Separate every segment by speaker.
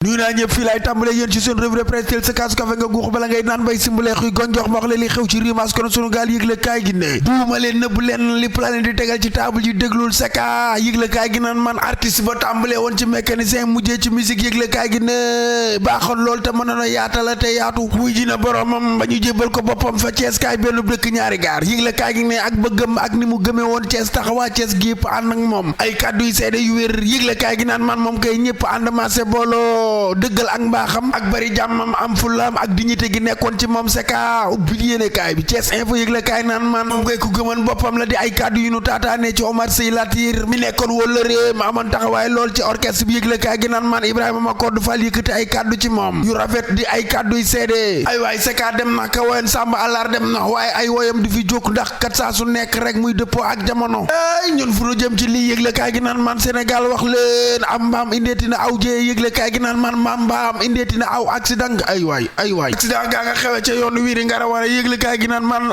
Speaker 1: nuyu naa ñëpp fii laay tàmbalee yéen ci seen revue de presse tel sa kaasu kafe nga guux bala ngay naan bay simbalee xuy gonjox ma wax leen li xew ci réew mi askan sunu gaal yëgle kaay gi ne duuma leen nëbb leen li planète di tegal ci table ji déglul seka yëgle kaay gi naan man artiste ba tàmbalee woon ci mécanicien mujjee ci musique yëgle kaay gi ne baaxoon loolu te mënoon a yaatala te yaatu wuy ji na boromam ba ñu jébbal ko boppam fa Thiès kaay benn dëkk ñaari gaar yëgle kaay gi ne ak bëggam ak ni mu gëmee woon Thiès taxawaa Thiès gi yëpp ànd ak moom ay kàddu yu seede yu wér yëgle kaay gi naan man moom kay ñëpp ànd maase booloo dëggal ak mbaaxam ak bari jàmmam am fulaam ak dignité gi nekkoon ci moom seka ubbil yéene kaay bi Thiès Info yëgle kaay naan man moom koy ku gëman boppam la di ay kàddu yu nu taataane ci Omar Sey Latir mi nekkoon wala réew ma amoon taxawaay lool ci orchestre bi yëgle kaay gi naan man Ibrahima Makodou Fall yëkkati ay kàddu ci moom yu rafet di ay kàddu yu seede ay waay seka dem na ka woyen Samba Allaar dem na waaye ay woyam di fi jóg ndax kat saa su nekk rek muy dëppoo ak jamono ay ñun fu nu jëm ci lii yëgle kaay gi naan man Sénégal wax leen am mbaam indeeti na aw jee yëgle kaay gi naan man mbaam indeeti na aw accident ay waay accident gaa nga xewe ca yoon wiiri ngara war a yëgle kaay gi naan man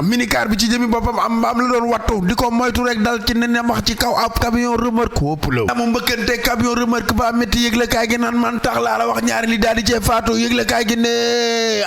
Speaker 1: minicar bi ci jëmi boppam am mbaam la doon wattu di ko moytu rek dal ci ne wax ci kaw ab camion remorque wópp la amu mbëkkante camion remorque ba métti yëgle kaay gi naan man tax laa la wax ñaari li daal di cee faatu yëgle kaay gi ne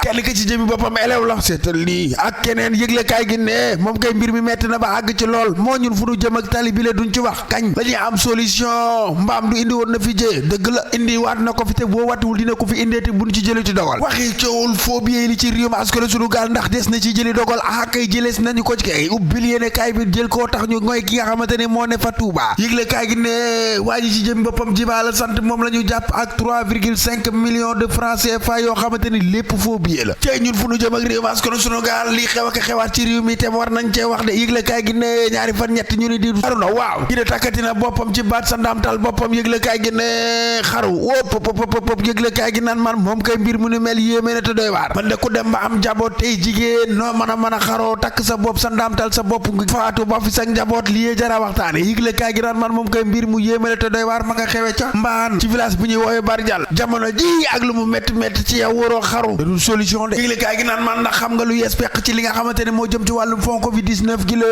Speaker 1: kenn ka ci jëmi boppam élève la seetal lii ak keneen yëgle kaay gi ne moom kay mbir mi metti na ba àgg ci lool moo ñun fu nu jëm ak tali bi le duñ ci wax kañ la ñuy am solution mbaam du indi woon na fi jee dëgg la indi waat na ko fi te boo wattuwul dina ko fi indeeti buñ ci jëli ci dogal waxi coowul foo biyee li ci réew mi askan sunu gaal ndax des na ci jëli dogal kay jëlees nañu ko ci kay ubbil yéene kaay bi jël koo tax ñu ngoy ki nga xamante ne moo ne fa Touba yëgle kaay gi ne waa ji ci jëm boppam jibaala sant moom la ñu jàpp ak 3,5 millions de francs CFA yoo xamante ni lépp foo biyee la tey ñun fu nu jëm ak réew mi askan sunu gaal li xew ak xewaat ci réew mi te war nañ cee wax de yëgle kaay gi ne ñaari fan ñett ñu ni di xaru na waaw gi de takkati na boppam ci baat sa ndaamtal boppam yëgle kaay gi ne xaru wóop yëgle kaay gi naan man moom kay mbir mu ni mel yéeme na te doy waar man de ku dem ba am njaboot tey jigéen noo mën a xaroo takk sa bopp sa ndaamtal sa bopp nga faatu ba fi sa njaboot lii jara waxtaane yëgle kaay gi naan man moom kay mbir mu yéeme na te doy waar ma nga xewe ca mbaan ci village bu ñuy woowe Barjal jamono ji ak lu mu métti ci yow waroo xaru da dul solution de yëgle kaay gi naan man ndax xam nga lu yees peq ci li nga xamante ne moo jëm ci wàllum fond Covid 19 gi la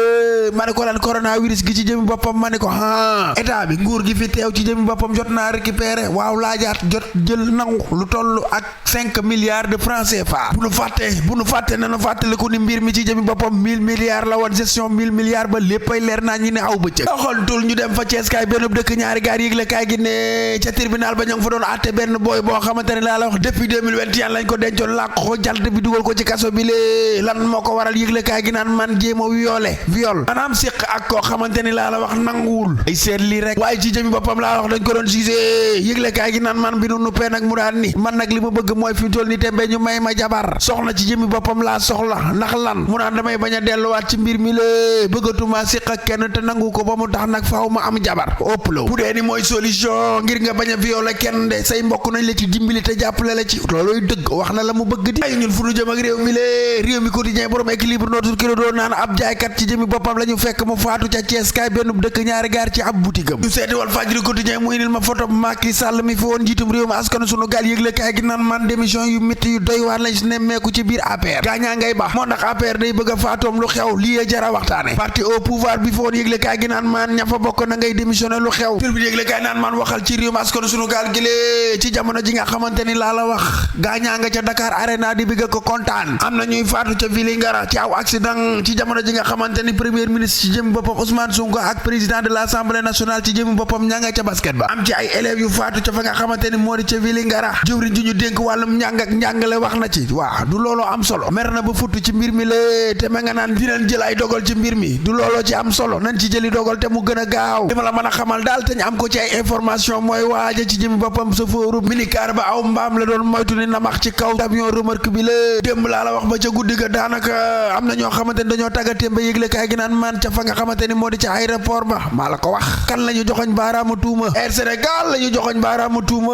Speaker 1: ma ne ko lan coronavirus gi ci jëmi boppam ma ne ko état bi nguur gi fi teew ci jëmi boppam jot naa récupérer waaw laajaat jot jël nangu lu toll ak 5 milliards de francs CFA bu nu fàtte nanu fàttaliku ni mbir mi ci jëmi boppam 1000 milliards la woon gestion 1000 milliards ba léppay leer naa ñi ne aw bëccëg doxantul ñu dem fa Thiès kaay benn dëkk ñaari gaar yëgle kaay gi ne ca tribunal ba ñoo ngi fa doon àtte benn booy boo xamante ne laa la wax depuis 2021 lañ ko dencoon làq ko jalt bi dugal ko ci kaso bi lee lan moo ko waral yëgle kaay gi naan man jéema viol maanaam séq ak koo xamante ni laa la wax nanguwul ay seet lii rek waaye ci jëmi boppam laa wax dañ ko doon gisé yëgle kaay gi naan man bi nu nuppee nag mu daan ni man nag li ma bëgg mooy fi mu toll ni tembe ñu may ma jabar soxna ci jëmi boppam laa soxla ndax lan mu naan damay bañ a delluwaat ci mbir mi la bëggatuma séq ak kenn te nangu ko ba mu tax nag faaw ma am jabar ëpp la bu dee ni mooy solution ngir nga bañ a violé kenn de say mbokk nañ la ci dimbali te jàppale la ci looloy dëgg wax na la mu bëgg di ay ñun fu nu jëm ak réew mi la réew mi quotidien borom équilibre notre kilo doon naan ab jaaykat ci jëmi boppam la ñu fekk mu faatu ca Thiès kaay benn dëkk ñaari gaar ci ab boutique am ñu seeti wal fajri quotidien mu indil ma photo Macky Sall mi fi woon njiitum réew mi askan sunu gaal yëgle kaay gi naan man démission yu métti yu doy waar lañ si nemmeeku ci biir APR gaañaa ngay baax moo ndax APR day bëgg a faatoom lu xew lii jara waxtaane parti au pouvoir bi fi woon yëgle kaay gi naan man ña fa bokk na ngay démissionné lu xew tur bi yëgle kaay naan man waxal ci réew mi askan sunu gaal gi lee ci jamono ji nga xamante ni laa la wax gaañaa nga ca Dakar Arena di bëgg ko kontaan am na ñuy faatu ca Vélingara ci aw accident ci jamono ji nga xamante ni premier ministre ci jëm boppam Ousmane Sonko ak président de l'Assemblée nationale ci jëm boppam ña nga ca basket ba am ci ay élèves yu faatu ca fa nga xamante ni moo di ca Vélingara jëwriñ ji ñu dénk wàllum njàng ak njàngale wax na ci waaw du looloo am solo mer na ba futt ci mbir mi la te ma nga naan dinañ jël ay dogal ci mbir mi du looloo ci am solo nañ ci jëli dogal te mu gën a gaaw li ma la mën a xamal daal te ñu am ko ci ay information mooy waaja ci jëm boppam chauffeur minicar ba aw mbaam la doon moytu ni namax ci kaw camion remorque bi la démb laa la wax ba ca guddi ga daanaka am na ñoo xamante ni dañoo tàggatee ba yëgle kaay gi naan man ca fa nga xamante ni moo di ca aéroport ba maa la ko wax kan la ñu joxoñ baaraamu tuuma Air Sénégal la ñu joxoñ baaraamu tuuma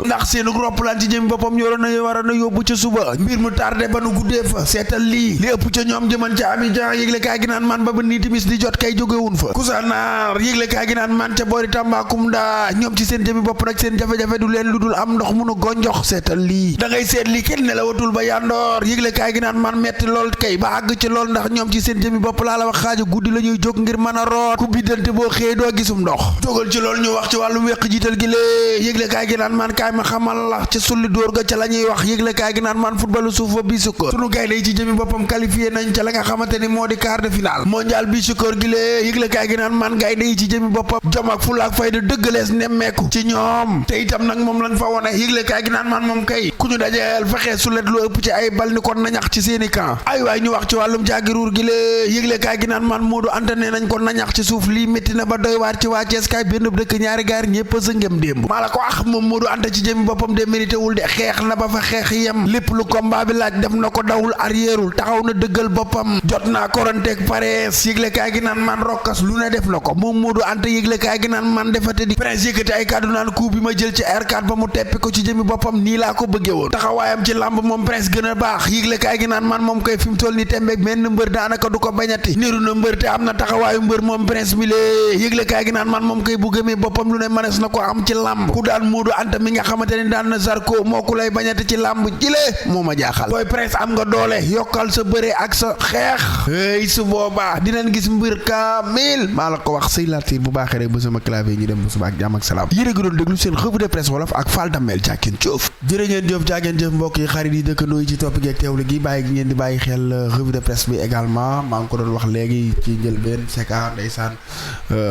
Speaker 1: ndax seenu roppalaan ci jëm boppam ñoroon na war a yóbbu ca suba mbir mu tardé ba nu guddee fa seetal lii li ëpp ca ñoom jëman ca Abidjan yëgle kaay gi naan man ba nii timis di jot kay jógewun fa Kousanaar yëgle kaay gi naan man ca boori Tambacounda ñoom ci seen jëmi bopp nag seen jafe-jafe du leen lu dul am ndox munu gonjox seetal lii da ngay seet lii kenn ne la watul ba yandoor yëgle kaay gi naan man metti lool kay ba àgg ci lool ndax ñoom ci seen jëmi bopp laa la wax xaaju guddi la ñuy jóg ngir mën a root ku biddante boo xëyee doo gisum ndox jógal ci lool ñu wax ci wàllum weq jiital gi lée yëgle kaay gi gi naan man kaay ma xamal la ca sulli dóor ga ca la ñuy wax yëglekaay gi naan man footballu suuf ba bii sukkoor sunu gaynde yi ci jëmi boppam qualifié nañ ca la nga xamante ni moo di quart de finale mondial bii sukkoor gi lee yëglekaay gi naan man gaynde yi ci jëmi boppam jom ak fulla ak fayda dëggalees nemmeeku ci ñoom te itam nag moom lañ fa wone yëglekaay gi naan man moom kay ku ñu dajeel fexee su let lu ëpp ci ay bal ni kon nañax ci seeni camp ay waay ñu wax ci wàllum jaagiruur gi lee yëglekaay gi naan man Modou Anta nee nañ ko nañax ci suuf lii métti na ba doy waar ci waa Cees kaay benn dëkk ñaari gaar ñépp a sëngëm démb maa la ko wax moom Modou Anta ci jëmi boppam de mérité wul de xeex na ba fa xeex yem lépp lu combat bi laaj def na ko dawul arrièreul taxaw na dëggal boppam jot naa koronteeg parees yëglekaay gi naan man rokkas lu ne def na ko moom Modou Anta yëglekaay gi naan man defate di prince yëkkati ay kàddu naan coup bi ma jël ci R4 ba mu teppi ko ci jëmi boppam nii laa ko bëggee woon taxawaayam ci làmb moom prince gën a baax yëglekaay gi naan man moom koy fi mu toll ni tembeeg menn mbër daanaka du ko bañati niru na mbër te am na taxawaayu mbër moom prince mi lee yëglekaay gi naan man moom koy bu gëmee boppam lu ne manes na ko am ci làmb ku daan Modou Anta mi nga xamante ni daan na Zarko moo ku lay bañati ci làmb jile moo ma jaaxal booy prince am nga doole yokkal sa bëre ak sa xeex hey su boobaa dinañ gis mbir kaamil maa la ko wax sëy latir bu baaxee rek ba sama clavier ñu dem ba suba ak jàmm ak salaam yéen a ngi doon déglu seen revue de presse wolof ak Fall Damel jàkkeen jëf jërë ngeen jëf jàkkeen jëf mbokk yi xarit yi dëkkandoo yi ci topp geeg teewlu gi bàyyi gi ngeen di bàyyi xel revue de presse bi également maa ngi ko doon wax léegi ci njëlbeen Secka ndeysaan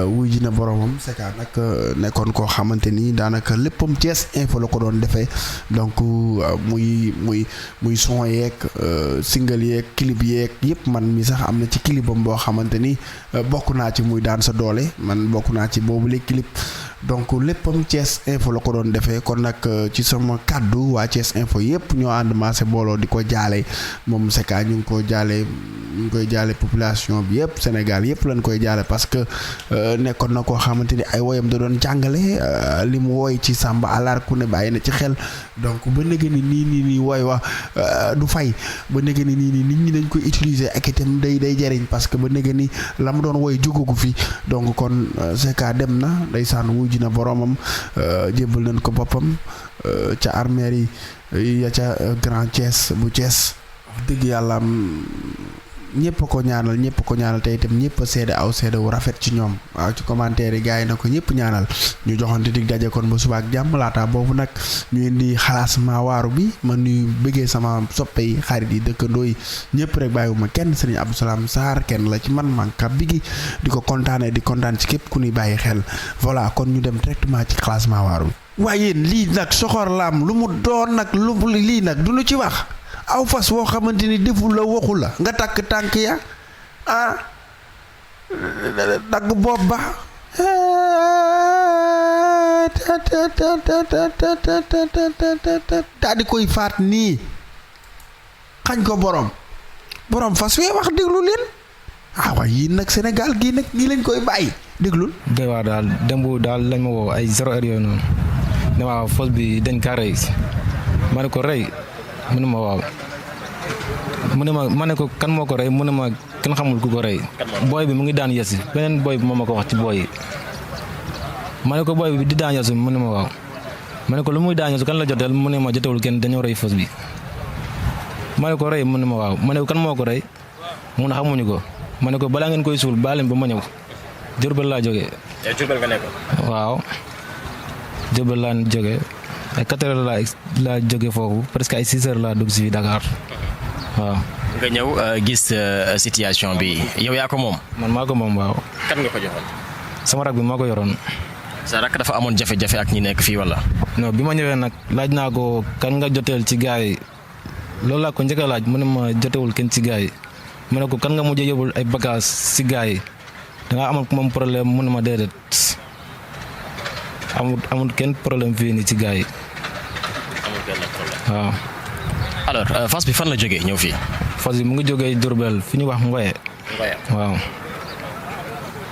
Speaker 1: wuy ji na boromam Secka nag nekkoon koo xamante ni daanaka léppam Thiès Info la ko doon defee donc muy son yeeg single yeeg clip yeeg yëpp man mi sax am na ci clipam boo xamante ni bokk naa ci muy daan sa doole man bokk naa ci boobu le clip donc léppam Thiès Info la ko doon defee kon nag ci sama kàddu waa Thiès Info yëpp ñoo ànd maase booloo di ko jaale moom Secka ñu ngi koy jaale population bi yëpp Sénégal yëpp lañ koy jaale parce que nekkoon na koo xamante ni ay woyam da doon jàngale li mu woy ci Samba Alar ku ne bàyyi na ci xel donc ba léegi nii woy wax du fay ba léegi nii nit ñi dañ koy utiliser ak itam day jariñ parce que ba léegi ni la mu doon woy jugagu fi donc kon Secka dem na ndeysaan wuy ji na boromam jébbal nañ ko boppam ca armeer yi ya ca Grand Thiès bu Thiès wax dëgg yàlla ñëpp ko ñaanal te itam ñëpp a seede aw seede wu rafet ci ñoom waaw ci commentaire yi gars yi na ko ñëpp ñaanal ñu joxante dig daje kon ba suba ak jàmm laata boobu nag ñu indi xalaas ma waaru bi ma nuyu bëggee sama soppe yi xarit yi dëkkandoo yi ñëpp rek bàyyiwuma kenn Serigne Abdou Salam Sarr kenn la ci man manka bigi di ko kontaanee di kontaan ci képp ku ñuy bàyyi xel voilà kon ñu dem directement ci classement waaru bi waaye lii nag soxor laam lu mu doon nag lii nag du ñu ci wax aw fas woo xamante ni deful la waxu la nga takk tànk ya dagg bopp ba daa di koy faat nii xañ ko borom fas wee wax déglu leen waaye yii nag Sénégal gii nag nii lañ koy bàyyi déglul
Speaker 2: doy waar daal démb daal lañ ma woo ay 0 heure yooyu noonu ne waaw fas bi dañ kaa rey ma ne ko rey mu ne ma waaw mu ne ma ne ko kan moo ko rey mu ne ma kenn xamul ku ko rey booy bi mu ngi daan yesi beneen booy bi moo ma ko wax ci booy yi ma ne ko booy bi di daan yesu mu ne ma waaw ma ne ko lu muy daan yesu kan la joteel mu ne ma jotewul kenn dañoo rey fas bi ma ne ko rey mu ne ma waaw ma ne ko kan moo ko rey mu ne xamuñu ko ma ne ko balaa ngeen koy suul baa leen ba ma ñëw Jurbel laa jógee.
Speaker 3: Jurbel nga nekk.
Speaker 2: waaw Jurbel laa jógee ay 4 heures laa jóge foofu presque ay 6 heures laa dugg si Dakar waaw.
Speaker 3: nga ñëw gis situation bi yow yaa ko moom.
Speaker 2: man maa ko moom waaw.
Speaker 3: kan nga ko joxoon.
Speaker 2: sama rak bi maa ko yoroon.
Speaker 3: sa rak dafa amoon jafe-jafe ak ñi nekk fii wala.
Speaker 2: non bi ma ñëwee nag laaj naa ko kan nga joteel ci gars yi loolu laa ko njëkk a laaj mu ne ma jotewul kenn ci gars yi mu ne ko kan nga mujjee yóbbul ay bagages ci gars yi da nga amoon moom problème mu ne ma déedéet amul kenn problème fii nii ci gars yi.
Speaker 3: amul kenn problème.
Speaker 2: waaw.
Speaker 3: alors fas bi fan la jógee ñëw fii.
Speaker 2: fas bi mu ngi jógee Diourbel fi ñu wax Ngoye. waaw.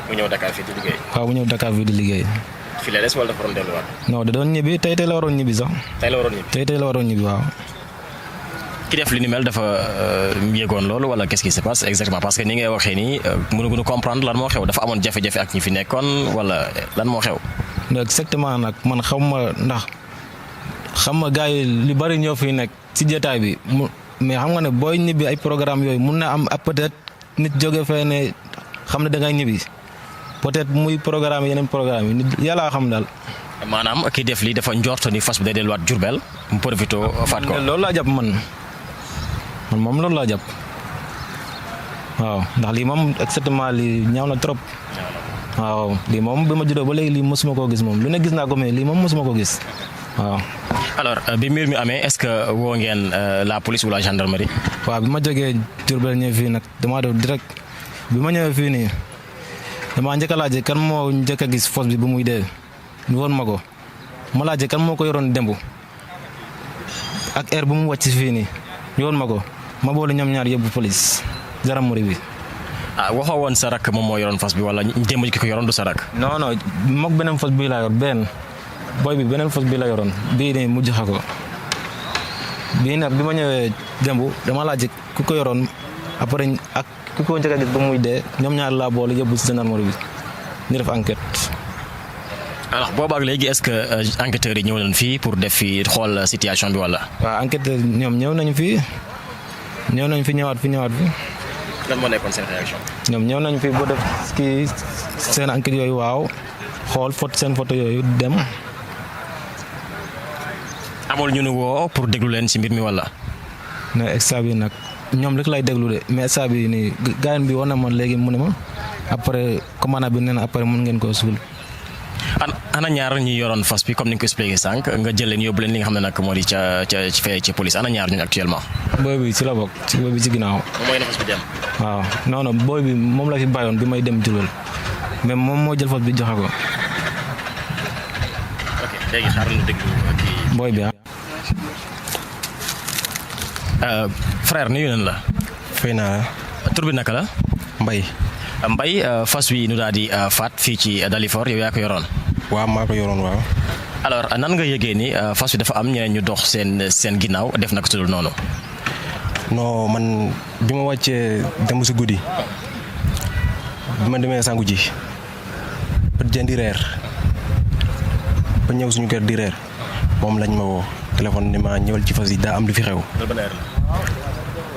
Speaker 3: mu ñëw Dakar fii di liggéey.
Speaker 2: waaw mu ñëw Dakar fii di liggéey.
Speaker 3: fii la des wala dafa doon delluwaat.
Speaker 2: non da doon ñibbi tey la waroon ñibbi sax.
Speaker 3: tey la waroon ñibbi
Speaker 2: waaw.
Speaker 3: ki def li ni mel dafa yéegoon loolu wala qu'est-ce qui se passe exactement parce que ni ngay waxee nii mënuñu comprendre lan moo xew dafa amoon jafe-jafe ak ñi fi nekkoon wala lan moo xew.
Speaker 2: exactement nag man xam nga gars yi li bari ñoo fi nekk ci jotaay bi mais xam nga ne booy ñibbi ay programme yooyu mun na am peut-être nit jóge fee ne xam ne da ngay ñibbi peut-être muy programme yeneen programme yi nit yàlla xam daal.
Speaker 3: maanaam kii def lii dafa njort ni fas bi day delluwaat Diourbel mu profité faat ko.
Speaker 2: loolu laa jàpp man moom loolu laa jàpp waaw ndax lii moom exactement lii ñaaw na trop. waaw lii moom bi ma juddoo ba léegi lii mosuma koo gis moom lu ne gis naa ko mais lii moom mosuma ko gis waaw.
Speaker 3: alors bi mbir mi amee est-ce que woo ngeen la police ou la gendarmerie.
Speaker 2: waaw bi ma jógee Diourbel ñëw fii nag damaa def direct bi ma ñëwee fii nii damaa njëkk a laajte kan moo njëkk a gis fos bi bu muy dee ñu woon ma ko ma laajte kan moo ko yoroon démb ak heure bu mu wàcc fii nii ñu woon ma ko ma boole ñoom ñaar yóbbu police gendarmerie bi.
Speaker 3: waxoo woon sa rakk moom moo yoroon fas bi wala démb ki ko yoroon du sa rakk.
Speaker 2: non non moog beneen fas bii laa yor benn booy bi beneen fas bii la yoroon bii nii mu joxe ko bii nag bi ma ñëwee démb dama laaj ku ko yoroon après ak ku ko njëkk a gis ba muy dee ñoom ñaar laa boole yóbbu si gendarmerie bi ñu def enquête.
Speaker 3: alors boobaak léegi est-ce que enquêteurs yi ñëw nañ fii pour def fii xool situation bi wala.
Speaker 2: waaw enquêteurs ñoom ñëw nañu fii ñëwaat fi.
Speaker 3: lan moo nekkoon seen réaction.
Speaker 2: ñoom ñëw nañu fi boo def kii seen enquête yooyu waaw xool seen photo yooyu dem.
Speaker 3: amul ñu nu woo pour déglu leen ci mbir mi wala.
Speaker 2: ne extra bi nag ñoom rek lay déglu de mais extra bi nii gaañ bi woon na ma léegi mu ne ma après commandant bi nee na après mun ngeen koo suul.
Speaker 3: ana ñaar ñi yoroon fas bi comme ni nga ko expliqué sànq nga jël leen yóbbu leen li nga xam ne nag moo di ci police ana ñaar ñun actuellement.
Speaker 2: booy bi ci la bokk booy bi ci ginnaaw.
Speaker 3: moom mooy na fas bi dem.
Speaker 2: waaw non booy bi moom la fi bàyyoon bi may dem Diourbel mais moom moo jël fas bi joxe ko.
Speaker 3: ok léegi xaaral ñu déglu kii.
Speaker 2: booy bi
Speaker 3: frère nuyu nañ la.
Speaker 4: fay naa la.
Speaker 3: tur bi naka la.
Speaker 4: Mbaye
Speaker 3: fas wi nu daal di faat fii ci Dalifort yow yaa ko yoroon.
Speaker 4: waaw maa ko yoroon waaw.
Speaker 3: alors nan nga yëgee ni fas wi dafa am ñeneen ñu dox seen ginnaaw def naka tudul noonu.
Speaker 4: non man bi ma wàccee dem si guddi bi ma demee sangu ji ba jën di reer ba ñëw suñu kër di reer moom lañ ma woo téléphone ni ma ñëwal ci fas yi daa am lu fi xew.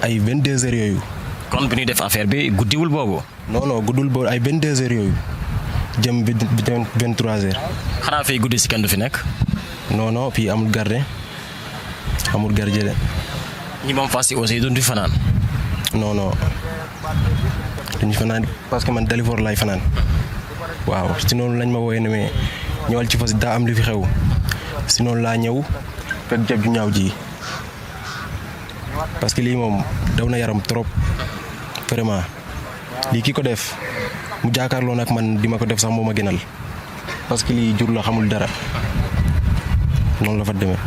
Speaker 4: ay 22 heures yooyu.
Speaker 3: kon bi ñuy def affaire bi guddiwul boobu.
Speaker 4: non guddul boobu ay 22 heures yooyu jëm 23 heures.
Speaker 3: xanaa fii guddi si kenn du fi nekk.
Speaker 4: non fii amul garde amul gardien de.
Speaker 3: ñi moom fas yi aussi duñ fi fanaan.
Speaker 4: non duñu fanaan parce que man Dalifort laay fanaan waaw si noonu lañ ma wooyee ne mais ñëwal ci fas daa am lu fi xew si noonu laa ñëw fekk jab ju ñaaw ji parce que lii moom daw na yaram trop vraiment lii ki ko def mu jaakaarloo nag man di ma ko def sax moo ma gënal parce que lii jur la xamul dara noonu la fa demee.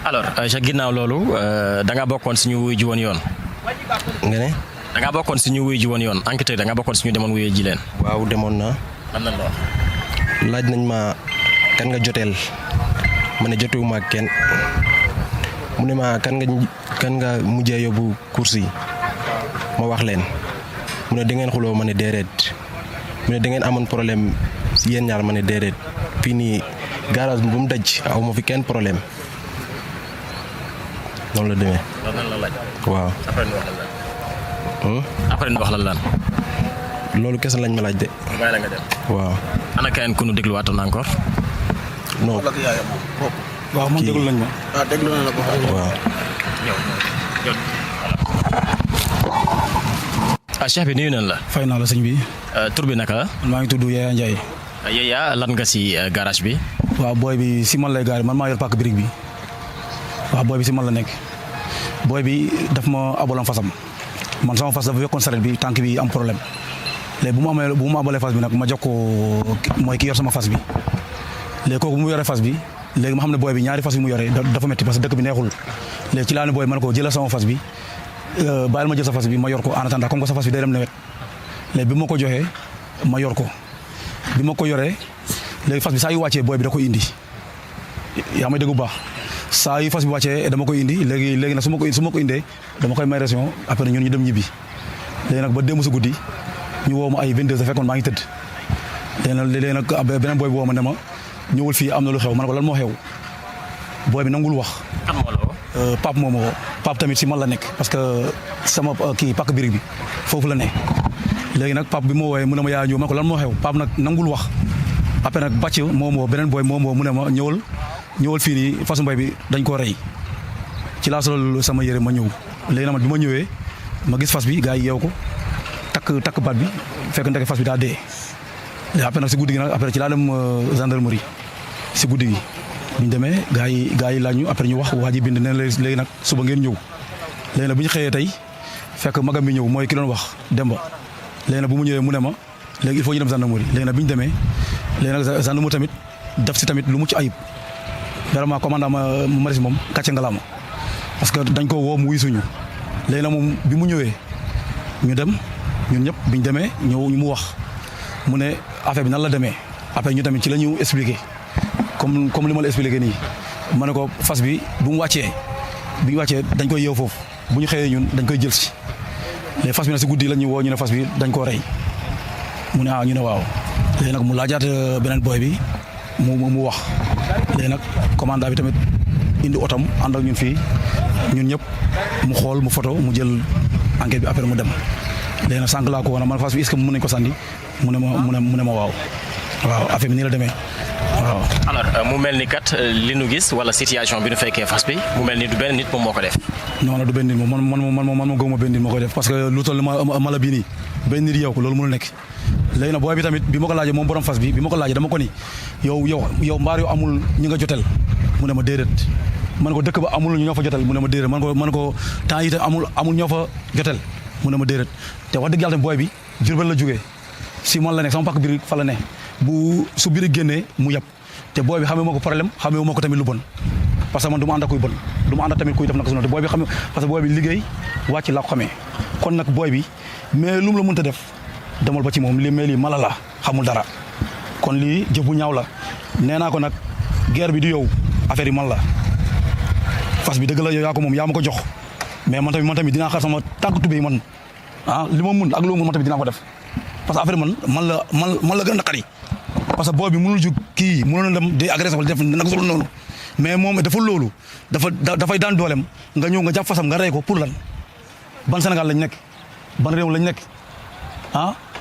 Speaker 3: alors ca ginnaaw loolu da nga bokkoon suñu wuy ji woon yoon.
Speaker 4: nga ne.
Speaker 3: da nga bokkoon suñu wuy ji woon yoon enquêteur da nga bokkoon suñu demoon wuy ji leen.
Speaker 4: waaw demoon naa.
Speaker 3: lan lañ la wax.
Speaker 4: laaj nañ ma kan nga joteel ma ne jotewuma ak kenn mu ne ma kan nga mujjee yóbbu course yi ma wax leen mu ne da ngeen xuloo ma ne déedéet mu ne da ngeen amoon problème yéen ñaar ma ne déedéet fii nii garage bi bu mu daj aw ma fi kenn problème noonu la demee.
Speaker 3: loolu lan la laaj.
Speaker 4: waaw.
Speaker 3: après ñu wax lan lan.
Speaker 4: loolu kese lañ ma laaj de.
Speaker 3: bàyyi la nga dem.
Speaker 4: waaw.
Speaker 3: ana keneen ku nu dégluwaatoon encore.
Speaker 4: non.
Speaker 5: waaw man déglu nañ ma.
Speaker 1: waaw déglu na la ko.
Speaker 4: waaw.
Speaker 3: Cheikh bi nuyu nañ la.
Speaker 5: fay naa la sëñ bi.
Speaker 3: tur bi naka la.
Speaker 5: maa ngi tudd Yaya Ndiaye.
Speaker 3: Yaya lan nga si garage bi.
Speaker 5: waaw booy bi si man lay gaari man maa yor pàkk birig bi waaw booy bi si man la nekk booy bi daf ma abaloon fasam man sama fas dafa yokkoon saret bi tànk bi am problème léegi bu ma abalee fas bi nag ma jox ko mooy ki yor sama fas bi léegi kooku mu yore fas bi léegi ma xam ne booy bi ñaari fas yi mu yore dafa métti parce que dëkk bi neexul léegi ci laa ne booy man ko jëlal sama fas bi bàyyil ma jël sa fas bi ma yor ko en attendant comme que sa fas bi day dem nawet léegi bi ma ko joxee ma yor ko bi ma ko yoree léegi fas bi saa yu wàccee booy bi da koy indi yaa may dégg bu baax saa yu fas bi wàccee dama koy indi léegi nag su ma ko indee dama koy may ration après ñun ñu dem ñibbi léegi nag ba démb si guddi ñu woo ma ay 22 heures fekkoon maa ngi tëdd léegi nag beneen booy bi woo ma ne ma ñëwul fii am na lu xew ma ne ko lan moo xew booy bi nangul wax.
Speaker 3: kan moo la woo.
Speaker 5: Pape moo ma woo Pape tamit si man la nekk parce que sama kii pàkk birig bi foofu la ne léegi nag pap bi ma woowee mu ne ma yaa ñëw ma ko lan moo xew pap nag nangul wax après nag bàcc moom woo beneen booy moom woo mu ne ma ñëwal fii nii fasu mbay bi dañ koo rey ci laa solal sama yére ma ñëw léegi nag bi ma ñëwee ma gis fas bi gars yi yeew ko takk baat bi fekk ndeke fas bi daa dee léegi après nag si guddi gi nag après ci laa dem gendarmerie si guddi gi bi ñu demee gars yi laaj ñu après ñu wax waa ji bind ne léegi nag suba ngeen ñëw léegi nag bu ñu xëyee tey fekk magam bi ñëw mooy ki doon wax Demba léegi nag bu mu ñëwee mu ne ma léegi il faut ñu dem gendarmerie léegi nag bi ñu demee léegi nag gendarmerie tamit def si tamit lu mucc ayib vraiment commandant Maris moom kàcce ngalaama parce que dañ ko woo mu wuy suñu léegi nag moom bi mu ñëwee ñu dem ñun ñëpp bi ñu demee ñëw ñu mu wax mu ne affaire bi nan la demee après ñu tamit ci la ñu expliqué comme li ma la expliqué nii ma ne ko fas bi bu ñu wàccee dañ koy yeew foofu bu ñu xëyee ñun dañ koy jël si léegi fas bi nag si guddi la ñu woo ñu ne fas bi dañ koo rey mu ne ñu ne waaw léegi nag mu laajaat beneen boy bi mu wax léegi nag commandant bi tamit indi otom ànd ak ñun fii ñun ñëpp mu xool mu photo mu jël enquête bi après mu dem léegi nag sànq laa ko woon man fas bi est-ce que mën nañ ko sànni mu ne ma waaw affaire bi nii la demee waaw.
Speaker 3: alors mu mel ni kat li nu gis wala situation bi nu fekkee fas bi mu mel ni du benn nit moom moo ko def.
Speaker 5: non du benn nit moom man gëwuma benn nit moo koy def parce que lu toll mala bii nii benn nit yow ko loolu mënul nekk. léegi nag booy bi tamit bi ma ko laajee moom borom fas bi ma ko laajee dama ko ni yow mbaar yow amul ñu nga jotel mu ne ma déedéet man ko dëkk ba amul ñoo fa jotel mu ne ma déedéet man ko temps yi amul ñoo fa jotel mu ne ma déedéet te wax dëgg yàlla tamit booy bi Jurbel la jógee si man la nekk sama pàkk biir fa la ne bu su biir génnee mu yab te booy bi xamee ma ko problème xamee ma ko tamit lu bon parce que man du ma ànd ak kuy bon du ma ànd tamit kuy def naka su te booy bi xamee parce que booy bi liggéey wàcc laa ko xamee kon nag booy bi mais lu mu la mënta def demal ba ci moom lii mais lii mala la xamul dara kon lii jëf bu ñaaw la nee naa ko nag guerre bi du yow affaire yi man la fas bi dëgg la yow yaa ko moom yaa ma ko jox mais man tamit dinaa xar sama tànk tubéy man li ma mun ak loo mun man tamit dinaa ko def parce que affaire man la gën a naqari parce que booy bi mënul jug kii mënoon dem di agressé wala def naka solo noonu mais moom dafa loolu dafay daan doolem nga ñëw nga jàpp fasam nga rey ko pour lan ban Sénégal lañ nekk ban réew lañ nekk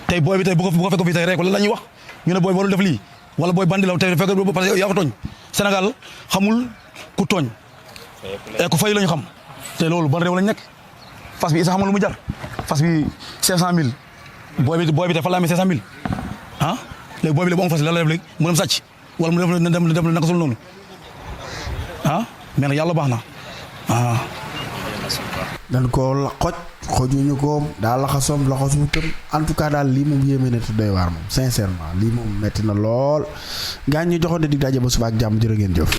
Speaker 5: tey booy bi tey bu ko fekk fii tey rek la ñuy wax ñu ne booy warul def lii wala booy bandi la tey fekk parce que yaa ko tooñ Sénégal xamul ku tooñ ku fay lañu xam te loolu ban réew lañ nekk fas bi isa xamul lu mu jar fas bi 500000 booy bi tey fa la amee 500000 léegi booy bi léegi bu am fas lan la def léegi mu dem sàcc wala mu dem naka sul noonu mais nag yàlla baax na
Speaker 1: dañ ko xojuñu ko daa laxasoom laxasu tëm en tout cas daal lii moom yéeme na te doy waar moom sincèrement lii moom metti na lool gaañ ñu joxoon ne di daje ba suba ak jàmm jërë ngeen jëf